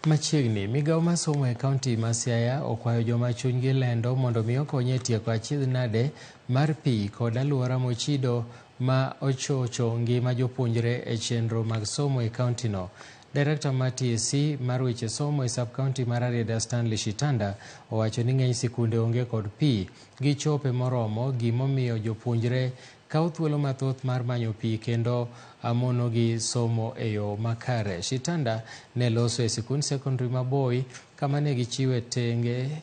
Machiegni, migawo mar somo e kaunti ma Siaya okwayo joma chunygi lendo mondo mi okony e tieko achiedh nade mar pi kod aluora mochido ma ochocho ngima jopuonjre e chenro mag somo e kauntino. Direkta mar TSC mar weche somo e sub-county mar Rarieda Stanley Shitanda owacho ni ng'eny sikunde onge kod pi gi chope moromo gimomiyo jopuonjre kawo thuolo mathoth mar manyo pi kendo monogi somo e yo makare. Shitanda ne loso e sikund sekondari ma Voi kama ne gichiwe tenge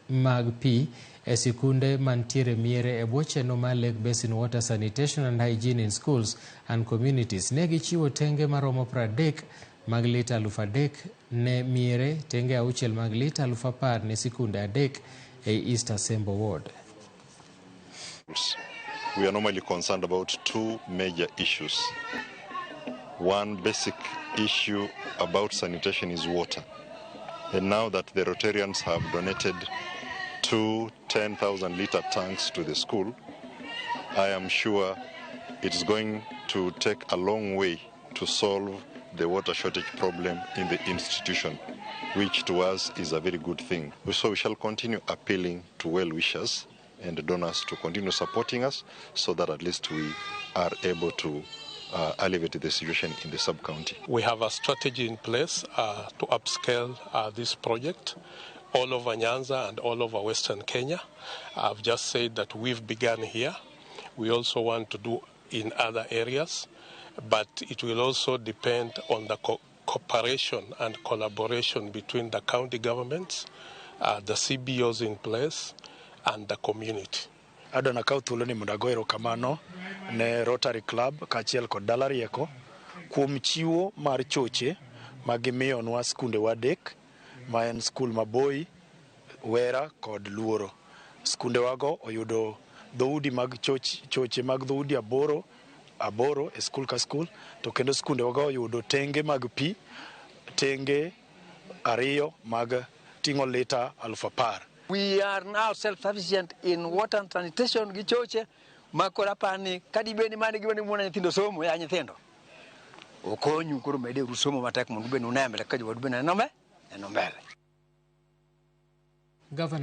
mag pi e sikunde mantiere miere e bwo chenro mar Lake Basin Water Sanitation and Hygiene in Schools and Communities. Ne gichiwo tenge maromo 30 mag lita 3000 ne miere, tenge 6 mag lita 10,000 ne sikunde 3 e East Asembo Ward. We are normally concerned about two major issues. One basic issue about sanitation is water. And now that the Rotarians have donated two 10,000 liter tanks to the school, I am sure it's going to take a long way to solve the water shortage problem in the institution, which to us is a very good thing. So we shall continue appealing to well-wishers and donors to continue supporting us so that at least we are able to alleviate the situation in the sub-county. We have a strategy in place to upscale this project all over Nyanza and all over Western Kenya. I've just said that we've begun here. We also want to do in other areas, but it will also depend on the cooperation and collaboration between the county governments, the CBOs in place, and the community. Adwa nakaw thuolo ni mondo ago erokamano ne Rotary Club kaachiel kod Dala Rieko kuom chiwo mar choche ma gimiyonwa skundewa adek ma en skul ma Voi, Wera kod Luoro. Skundewago oyudo dhoudi mag choche mag dhoudi aboro aboro e skul ka skul to kendo skundewago oyudo tenge mag pi tenge 2 mag ting'o lita 10,000. We are now self-sufficient in water and sanitation gi choche ma koro apani kadi bed ni mano gima ne nyithindo somo ya nyithindo okonyu koro mede uru somo matek mondo ubed une mbele ka jowadu bende neno mbele. Governor